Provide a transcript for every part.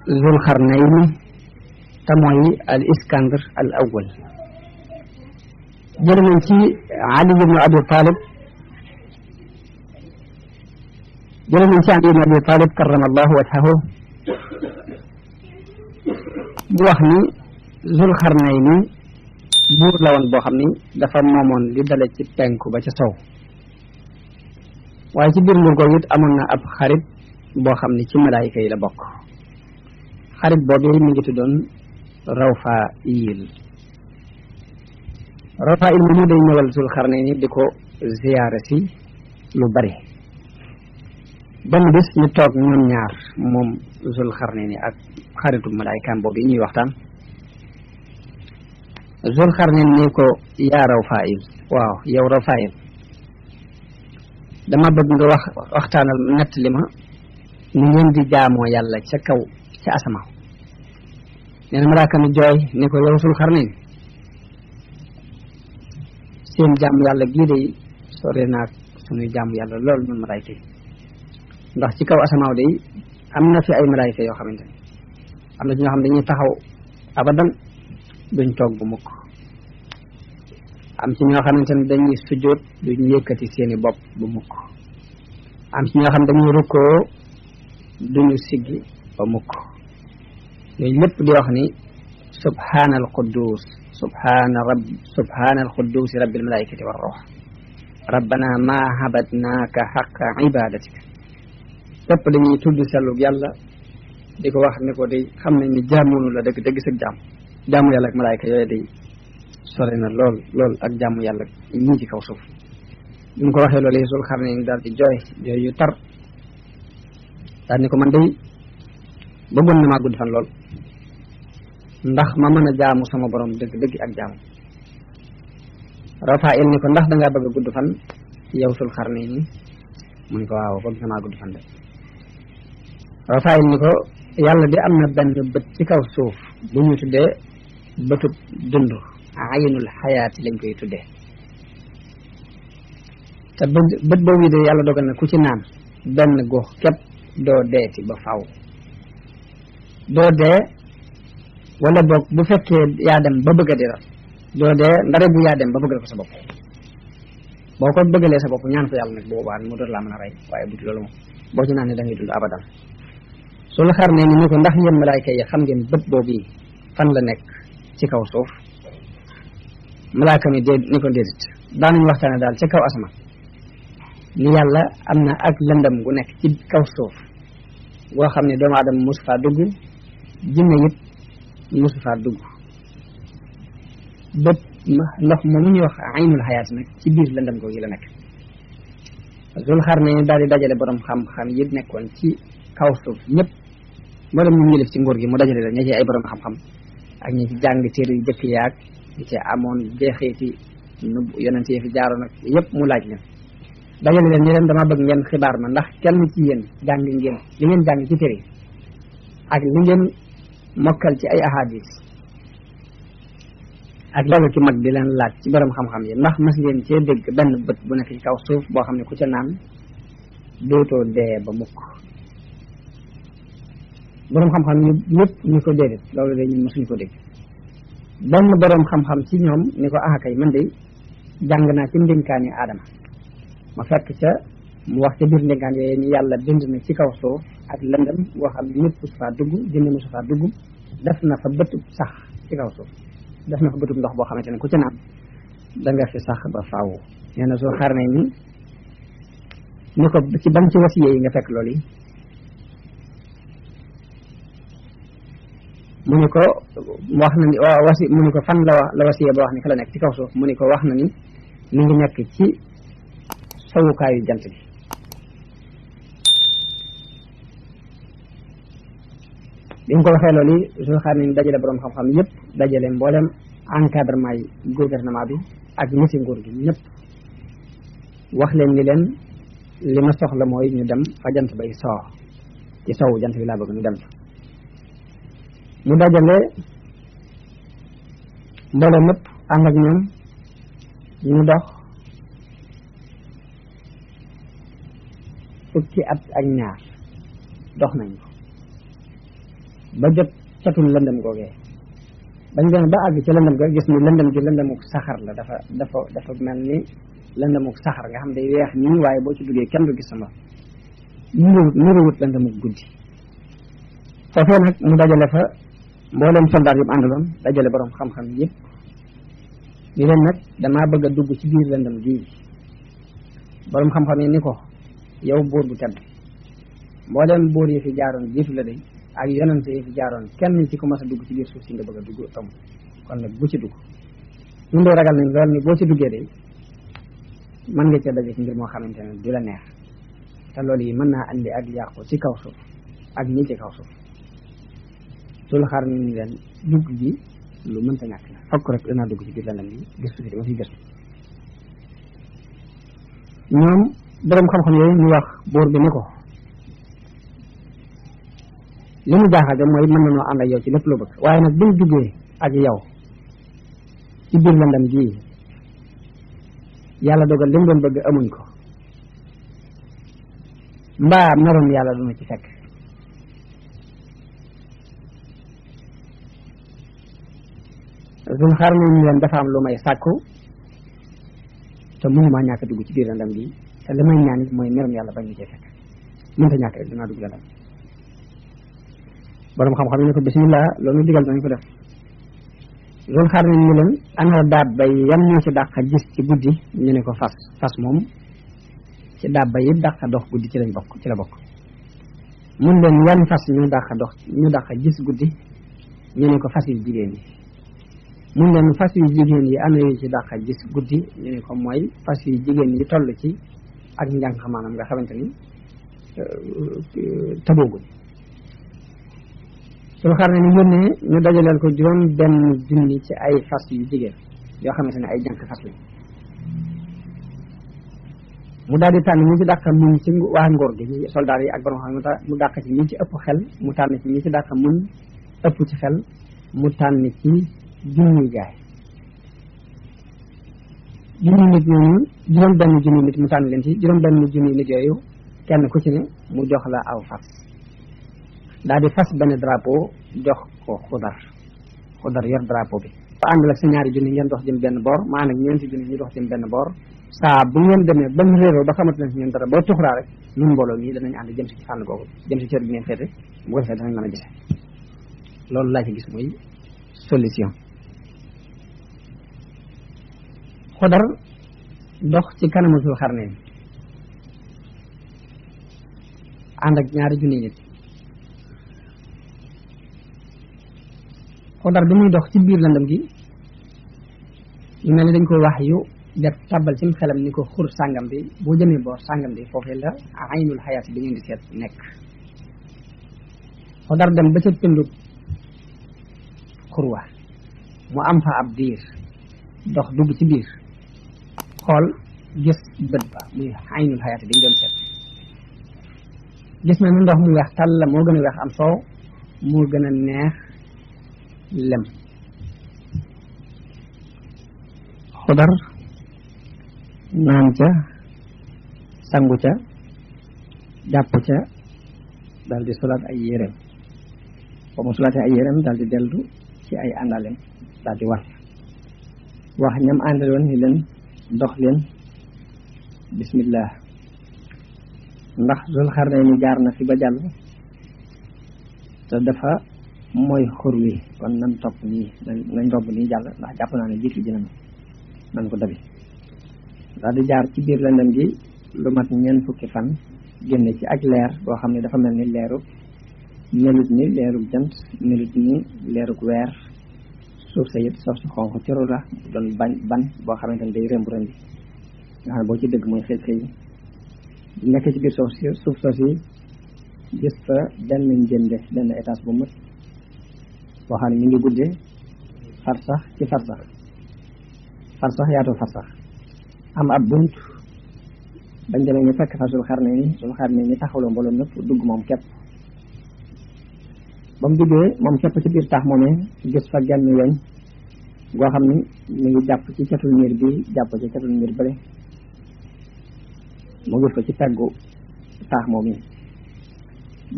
Zul Xarnayni te mooy al Iskandar al awwal jël nañ ci Ali ibn Abi Talib jël nañ ci Ali ibn Abi Talib karramallahu wajhahu bu wax ni Zul Xarnayni buur la woon boo xam ni dafa moomoon li dale ci penku ba ca sow waaye ci biir nguur googu it amoon na ab xarit boo xam ni ci malaayika yi la bokk xarit boobu mi ngi tuddoon Rawfaayil Rawfaayil mu ñu day ñëwal Zul Xarnayni di ko ziyaare si lu bari benn bis ñu toog ñoom ñaar moom Zul Xarnayni ak xaritu malaayikaam boobu ñuy waxtaan Zul Xarnayni ni ko yaa Rawfaayil waaw yow Rawfaayil dama bëgg nga waxtaanal nettali ma ni ngeen di jaamoo yàlla ca kaw ca asamaaw nee na malaaka mi jooy ni ko yow Zul Xarnayni seen jaamu yàlla gii de sore naag suñuy jaamu yàlla lool ñun malaayka yi ndax ci kaw asamaaw de am na fi ay malaayka yoo xamante ne am na ci ñoo xam dañuy taxaw abadan duñ toog bu mukk am ci ñoo xamante ne dañuy sujjóot duñ yëkkati seeni bopp bu mukk am ci ñoo xam dañuy rukkoo duñu siggi ba mukk yooyu lépp di wax ni subhaanal quddus subhaanal quddus rabbil malaikati war ruux rabbana ma habadnaaka xaqa ibadatika lépp dañuy tudd sellug yàlla di ko wax ni ko day xam nañ ni jaamunu la dëgg dëgg sag jaamu yàlla ak malaayka yooyu day sore na lool ak jaamu yàlla ñii ci kaw suuf bi mu ko waxee loolu Zul Xarnayni daal di jooy yu tar daal ni ko man day bëggoon na maa gudd fan lool ndax ma mën a jaamu sama borom dëgg ak jaamu Rafaayil ni ko ndax dangaa bëgg a gudd fan yow Zul Xarnayni mu ni ko waaw bëgg na maa gudd fan de Rafaayil ni ko yàlla di am na benn bët ci kaw suuf bu ñu tuddee bëtub dund aynul xayaati lañ koy tuddee te bët boobu de yàlla dogal na ku ci naan benn gox képp doo deeti ba faw doo dee wala boog bu fekkee yaa dem ba bëgg a dee doo dee ndare bu yaa dem ba bëggal ko sa bopp boo ko bëggalee sa bopp ñaan ko yàlla nag boobaa mu door laa mën a rey waaye bu loolu moom boo ci naan ne da ngay dund abadan Zul Xarnayni ni ko ndax yéen malaayka yi xam ngeen bët boobu yi fan la nekk ci kaw suuf malaaka mi dee ni ko déedéet daanañu waxtaane daal ca kaw asama ni yàlla am na ak lëndëm gu nekk ci kaw suuf boo xam ne doomu aadama mosu faa dugg jinne it mosu faa dugg bët ndox moomu ñuy wax aynul xayaat nag ci biir lëndëm googu la nekk Zul Xarnayni daal di dajale borom xam-xam yi nekkoon ci kaw suuf ñëpp mboolem ñu def ci nguur gi mu dajale la ña ci ay borom xam-xam ak ñi ci jàng téere yu jëkk yaag di ci amoon jeexeeti nu yonent yi fi jaaroon nag yëpp mu laaj leen dajale leen ñu leen dama bëgg ngeen xibaar ma ndax kenn ci yéen jàng ngeen li ngeen jàng ci téere ak li ngeen mokkal ci ay ahadis ak loolu ci mag di leen laaj ci borom xam-xam yi ndax mas ngeen cee dégg benn bët bu nekk ci kaw suuf boo xam ne ku ca naan dootoo dee ba mukk borom xam-xam ñu ñëpp ñu ko déedéet loolu de ñun mosuñu ko dégg benn borom xam-xam ci ñoom ni ko ah kay man de jàng naa ci ndénkaani aadama ma fekk ca mu wax ca biir ndénkaan yooyu ni yàlla bind na ci kaw suuf ak lëndëm boo xam ne nit mosu faa dugg jinne mosu faa dugg def na fa bëtub sax ci kaw suuf def na fa bëtub ndox boo xamante ne ku ci naan da nga fi sax ba faaw nee na Zul Xarnayni ni ko ci ban ci wasiye yi nga fekk loolu yi mu ni ko wax na ni mu ni ko fan la wasiye ba wax ni fa la nekk ci kaw suuf mu ni ko wax na ni mi ngi nekk ci sowukaayu jant bi bi mu ko waxee loolu Zul Xarnayni dajale borom xam-xam yëpp dajale mboolem encadrement yi gouvernement bi ak niti nguur gi ñëpp wax leen ni leen li ma soxla mooy ñu dem fa jant bay soo ci sowu jant bi laa bëgg ñu dem fa mu dajale mbooloo mépp ànd ak ñoom ñu dox fukki at ak ñaar dox nañ ko ba jot catul lëndëm googee bañ demee ba àgg ci lëndëm ga gis ni lëndëm gi lëndëmuk saxar la dafa mel ni lëndëmuk saxar nga xam day weex nii waaye boo ci duggee kenn du gis sama niruwut lëndëmuk guddi foofee nag mu dajale fa mbooleem soldat yu mu àndaloon dajale borom xam-xam yëpp ni leen nag damaa bëgg a dugg ci biir lëndëm gii borom xam-xam yi ni ko yow buur bu tedd mbooleem buur yi fi jaaroon jiitu la day ak yonante yi fi jaaroon kenn ci ko mas a dugg ci biir suuf si nga bëgg a dugg am kon nag bu ci dugg ñun de ragal nañ lool ni boo ci duggee de mën nga cee daje ci mbir moo xamante ne du la neex te loolu yi mën naa andi ak yàqu ci kaw suuf ak ñi ci kaw suuf sul xaar ni leen dugg gi lu mënta ñàkk la fokk rek danaa dugg ci biir lëndëm bi gëstu si dama fiy gëstu ñoom borom xam-xam yooyu ñu wax buur bi ni ko li mu jaaxal de mooy mën na noo ànd ak yow ci lépp loo bëgg waaye nag buñ duggee ak yow ci biir lëndëm gii yàlla dogal li mu doon bëgg amuñ ko mbaa merum yàlla du ma ci fekk suñ xaar nañ leen dafa am lu may sàkku te mënumaa ñàkk dugg ci biir lëndëm gi te li may ñaan it mooy merum yàlla bañ ñu cee fekk mënta ñàkk rek dinaa dugg lëndëm borom xam-xam yi ne ko bismillah loolu ñu digal nañ ko def loolu xaar nañ ñu leen ana daab bay yan ñoo ci dàq gis ci guddi ñu ne ko fas moom ci daab bay yëpp dàq dox guddi ci la bokk mun leen yan fas ñu dàq gis guddi ñu ne ko fas yu jigéen yi mun leen fas yu jigéen yi ana yu ci dàq gis guddi ñu ne ko mooy fas yu jigéen yi toll ci ak njàng maanaam nga xamante ni tabooguñ suñu xar ne ni yónnee ñu dajaleel ko juróom benn junni ci ay fas yu jigéen yoo xamante ne ay jànk fas lañ mu daal di tànn ñi ci dàq muñ ci waa ngóor gi ñi soldat yi ak borom xam mu dàq ci ñi ci ëpp xel mu tànn ci ñi ci dàq muñ ëpp ci xel mu tànn ci junni gaay junni nit ñooñu juróom benn junni nit mu tànn leen ci juróom benn junni nit yooyu kenn ku ci ne mu jox la aw fas daal di fas benn drapeau jox ko xudar yor drapeau bi ba àndal ak sa ñaari junni ngeen dox jëm benn boor maa nag ñeenti junni ñu dox jëm benn boor saa bu ngeen demee ba mu réeroo ba xamante ne si ngeen dara boo tuxraa rek ñun mbooloo nii danañ ànd jëm si ci fànn googu jëm si cër bi ngeen féete bu ko defee danañ mën a gise loolu laa ci gis muy solution xudar dox ci kanamu Zul Xarnayn ànd ak ñaari junni nit xudar bi muy dox ci biir lëndëm gi ñu mel ni dañ ko wax yu def tàbbal ci xelam ni ko xur sàngam bi boo jëmee boor sàngam bi foofee la aynul xayaat bi ngeen di seet nekk xudar dem ba ca tëndub xurwa mu am fa ab diir dox dugg ci biir xool gis bët ba muy aynul xayaat bi ñu doon seet gis na ni ndox mu weex tàll la moo gën a weex am soow moo gën a neex lem xudar naan ca sangu ca jàpp ca dal di solaat ay yéreem ba mu solaatee ay yéreem dal di dellu ci ay àndaleem dal di war wax ñam àndaloon ni leen dox leen bismillah ndax Zul Xarnayn ni jaar na fi ba jàll te dafa mooy xur wi kon nan topp nii nañ romb nii jàll ndax jàpp naa ne jiitu dina nan ko dabi daal di jaar ci biir lëndëm gi lu mat ñeent fukki fan génne ci ak leer boo xam ne dafa mel ni leerug melut ni leerug jant melut ni leerug weer suuf sa it suuf si xonq cëru la doon ban boo xamante ne day rëmb rëmbi nga xam ne boo ci dëgg mooy xëy xëy nekk ci biir suuf soo si gis fa benn njënde benn étage bu mët boo xam ne mi ngi guddee farsax ci farsax yaatu farsax am ab bunt bañ demee ñu fekk fa Zul Xarnayn ni taxawloo mbooloo ñëpp dugg moom képp ba mu duggee moom képp ci biir taax moomee gis fa genn weñ goo xam ni mi ngi jàpp ci catul miir bi jàpp ci catul miir bële mu gis ko ci peggu taax moom yi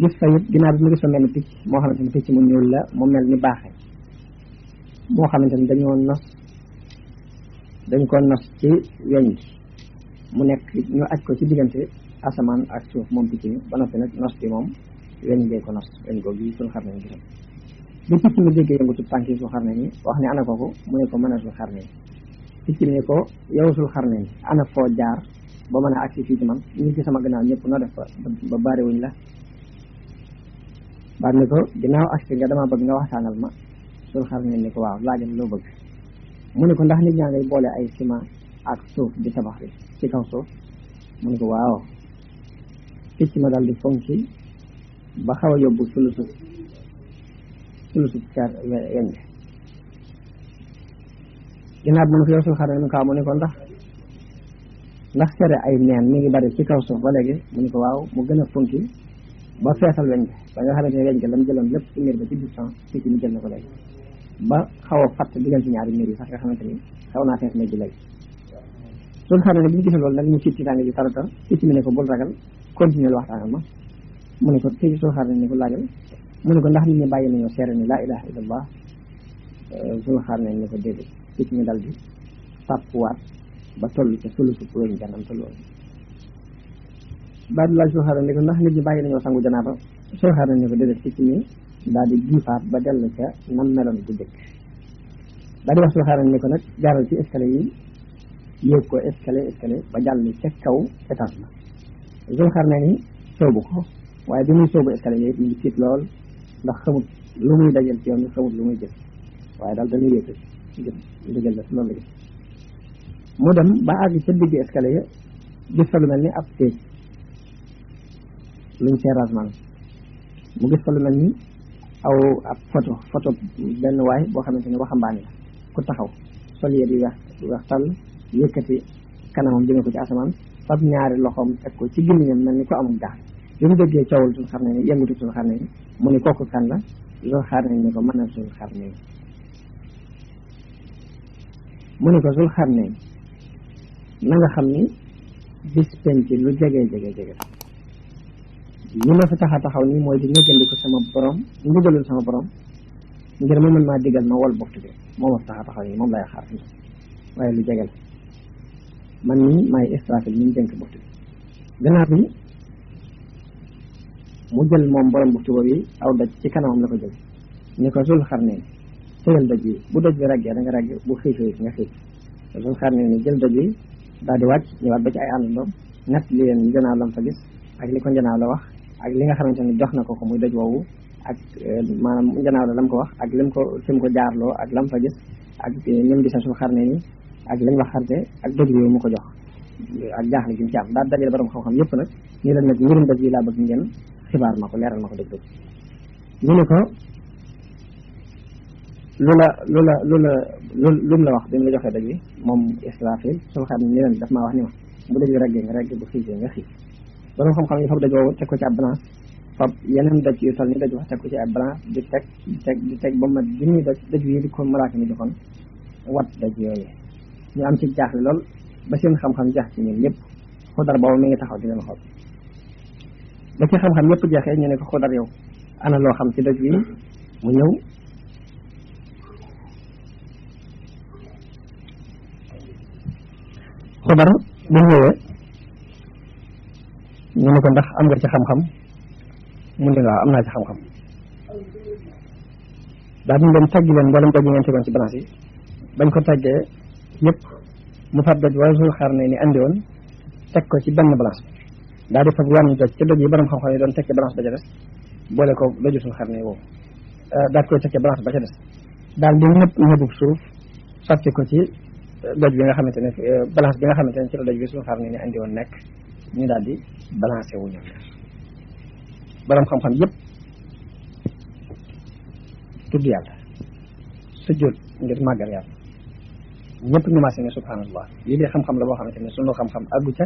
gis fa it ginnaaw bi mu gis fa mel ni picc moo xamante ni picc mu ñuul la mu mel ni baaxe moo xamante ni dañ ko nos ci weñ gi mu nekk ñu aj ko ci diggante asamaan ak suuf moom picc mi ba noppi nag nos bi moom weñ gee ko nos weñ googu yi suñu xar nañ gisam bi picc mi déggee yëngutu tànk yi sul xar nañ wax ne ana kooku mu ne ko mën a sul xar nañ picc mi ne ko yow sul xar nañ ana foo jaar ba mën a agsi fii ci man ñi ci sama gannaaw ñëpp noo def ba baariwuñ la baat ni ko ginnaaw agsi nga dama bëgg nga waxtaanal ma sul xar nañ ni ko waaw laajal loo bëgg mu ne ko ndax nit ñaa ngay boole ay ciment ak suuf di tabax bi ci kaw suuf mu ne ko waaw picc ma daal di fonki ba xaw a yóbbu sulusu car weñ bi ginnaaw bi mu ne ko yow sul xar nañ mu ne ko ndax sere ay neen mi ngi bari ci kaw suuf ba léegi mu ne ko waaw mu gën a funki ba feesal weñ bi ba nga xamante ne weñ gi lam jëloon lépp ci miir ba ci distance picc mi jël na ko léegi ba xaw a fatt diggante ñaari miir yi sax nga xamante ni xaw naa fees miir bi léegi sul xar ne bi ñu gisee loolu nag mu ci tànga ji tarata picc mi ne ko bul ragal continuer waxtaanal ma mu ne ko tey sul xar ne ko laajal mu ne ko ndax nit ñi bàyyi nañoo seere ni laa ilaha illallah sul xar ne ko déedéet picc mi dal di tàppuwaat ba toll ca sulusu weñ ganam tolloon baadu laaj sul xar ne ko ndax nit ñi bàyyi nañoo sangu janaaba sul xar ne ko déedéet picc mi daal di jiifaat ba dellu ca nam meloon bu jëkk daal di wax sul xar ne ko nag jaaral ci escalier yi yéeg ko escalier ba jàll ca kaw étage la sul xar ne ni soobu ko waaye bi muy soobu escalier yi mu ngi tiit lool ndax xamut lu muy dajal ci yoon bi xamut lu muy jël waaye daal dañuy yéeg ndigal la loolu la gis mu dem ba àgg ca digg escalier gis fa lu mel ni ab téeg luñ terrassement mu gis fa lu mel ni aw ab photo benn waay boo xamante ni waxambaane la ku taxaw sol yére yu weex tàll yëkkati kanamam jëme ko ci asamaan fab ñaari loxoom teg ko ci gémmiñam mel ni ko amul daal bi mu déggee coowul sul xar ne ni yëngutu sul xar ne ni mu ne kooku kan la sul xar ne ni ko mën a sul xar ne mu ne ko sul xar ne na nga xam ni bis penc lu jege li ma fi tax a taxaw nii mooy di ñëggandiku sama borom ndigalul sama borom ngir mu mën maa digal ma wol boftu bi moo ma fi tax a taxaw nii moom lay xaar fii waaye lu jege la man nii maay Israfil ñu dénk boftu bi gannaaw bi mu jël moom borom boftu boobu yi aw doj ci kanamam la ko jël ni ko sul xar ne tëyal doj yi bu doj bi raggee da nga ragg bu xiifee nga xiif sul xar ne ni jël doj yi daal di wàcc ñëwaat ba ci ay àndandoom nett li leen njanaaw lam fa gis ak li ko njanaaw la wax ak li nga xamante ni jox na ko muy doj woowu ak maanaam njanaaw la lam ko wax ak lim ko fi mu ko jaarloo ak lam fa gis ak nim gisa sul xar ne ni ak lañ wax xarte ak doj yooyu mu ko jox ak jaaxle gi mu ci am daal dajale borom xam-xam yëpp nag nii la nag mbirum doj yi laa bëgg ngeen xibaar ma ko leeral ma ko dëgg ñu ne ko lu mu la wax bi mu la joxee doj wi moom Israfil sul xar ne ni leen daf maa wax ni ma bu doj wi reggee nga regg bu xiifee nga xiif borom xam-xam yi fab doj woowu teg ko ci ab balance fab yeneen doj yu toll ni doj wax teg ko ci ab balance di teg ba mat junni doj yi di ko malaaka mi joxoon wat doj yooyu ñu am ci jaaxle lool ba seen xam-xam jaax ci ñun ñëpp Xudar boobu mi ngi taxaw di leen xool ba ci xam-xam yëpp jeexee ñu ne ko Xudar yow ana loo xam ci doj wi mu ñëw Xudar bu ñëwee ñu ne ko ndax am nga ci xam-xam mu ne waaw am naa ci xam-xam daa duñ leen taggi leen mboolem doj yi ngeen tegoon ci balance yi bañ ko taggee yëpp mu fab doj wala sul xar ne ni andi woon teg ko ci benn balance daal di fab wàññi doj ci doj yi borom xam-xam yi doon teg ci balance ba ca des boole ko doju sul xar ne woowu daal koy teg ci balance ba ca des daal di ñëbub suuf sotti ko ci doj bi nga xamante ne balance bi nga xamante ne ci la doj bi sul xar ne ni andi woon nekk ñu daal di balancé wu ñoom borom xam-xam yëpp tudd yàlla sujjóot ngir màggal yàlla ñëpp ñu maase ne subhanallah lii dee xam-xam la boo xamante ne sunu xam-xam àggu ca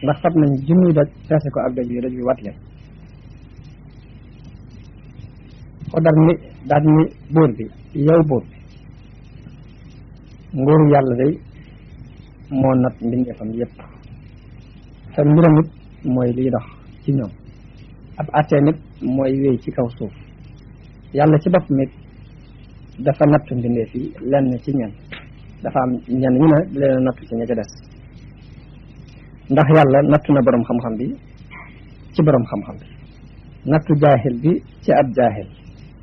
ndax fab nañ junniy doj feese ko ak doj bi wat leen Xudar ni daal ni buur bi yow buur bi nguuru yàlla day moo nat mbindeefam yëpp te mbiram it mooy liy dox ci ñoom ab attee nit mooy wéy ci kaw suuf yàlla ci bopp nit dafa nattu mbindeef yi lenn ci ñen dafa am ñenn ñu ne leen nattu ci ña ca des ndax yàlla nattu na borom xam-xam bi ci borom xam-xam bi nattu jaahil bi ci ab jaahil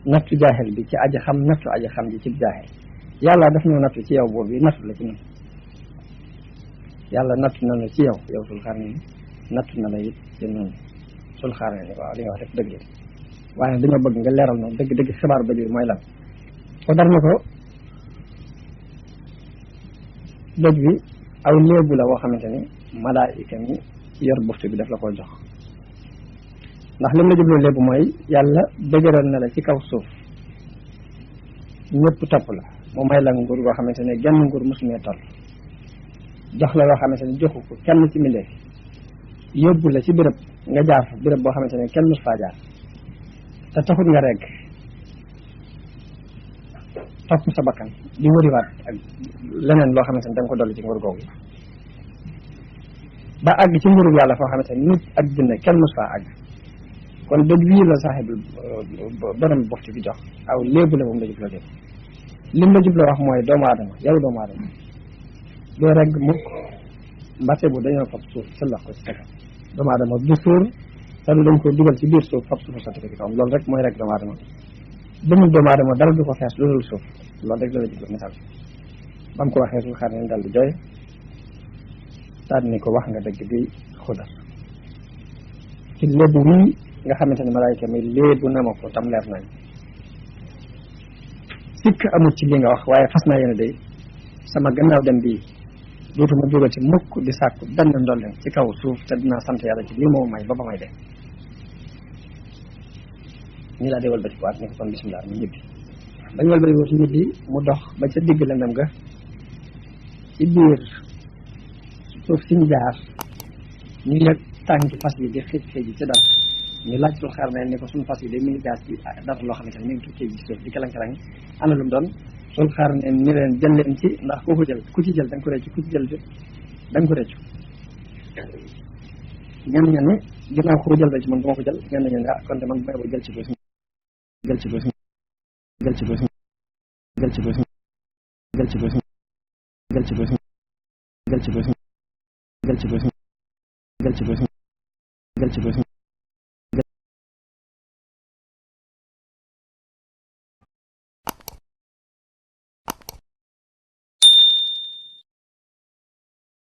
nattu jaahil bi ci aji xam nattu aji xam ji ci jaahil yàlla daf ñoo nattu ci yow boobu nattu la ci ñun yàlla nattu na la ci yow sul xaar ni nattu na la it ci noonu sul xaar ni waaw li nga wax def dëgg la waaye dañoo bëgg nga leeral noonu dëgg xibaar ba jur mooy lan ko dar na ko doj bi aw léebu la woo xamante ni malaayika mi yor buftu bi daf la ko jox ndax lim la jubloo léebu mooy yàlla dëgëral na la ci kaw suuf ñëpp topp la mu may la nguur goo xamante ne genn nguur mosumee toll jox la loo xamante ne joxu ko kenn ci mbindeef yóbbu la ci béréb nga jaar fa béréb boo xamante ne kenn mos faa jaar te taxut nga regg topp sa bakkan di wëriwaat ak leneen loo xamante ne da nga ko dolli ci nguur googu ba àgg ci nguurug yàlla foo xamante ne nit ak jinne kenn mos faa àgg kon dëgg wii la saaxibul borom bofti bi jox aw léebu la moom la jubloo def lim la jubloo wax mooy doomu aadama yow doomu aadama doo regg mukk mbate bu dañoo fab suuf sëllax ko ci tekam doomu aadama du suur te du dañ ko dugal ci biir suuf fab suufu sotti ko ci kawam loolu rek mooy rek doomu aadama dëmul doomu aadama dara du ko fees lu dul suuf loolu rek la la jubloo misaal ba mu ko waxee sul xaar ne dal di jooy daal ni ko wax nga dëgg di xudar ci léebu wii nga xamante ne malaayika mi léebu na ma ko tam leer nañ sikk amul ci li nga wax waaye fas naa yéene day sama gannaaw dem bii dootuma jógal ci mukk di sàkku benn ndolleen ci kaw suuf te dinaa sant yàlla ci lii moo may ba may dee ñi laa dee walbati ko waat ni ko kon bisimilah mu ñibbi bañ walbati ko ci ñibbi mu dox ba ca digg lëndëm ga ci biir suuf si ñu jaar ñu yëg tànki fas yi di xëj xëj ci dara ñu laaj sul xaar ne ni ko suñu fas yi de mi ngi jaar ci dara loo xamante ne mi ngi xëj ci suuf di kalang-kalang ana lu mu doon sul xaar ne ni leen jël leen ci ndax koo ko jël ku ci jël da nga ko réccu ku ci jël da nga ko réccu ñenn ña ne ginnaaw ko jël ci man du ma ko jël ñenn ña ne ah kon de man may jël ci bés jël ci bés jël ci bés jël ci bés jël ci bés jël ci bés jël ci bés jël ci bés jël ci bés jël ci bés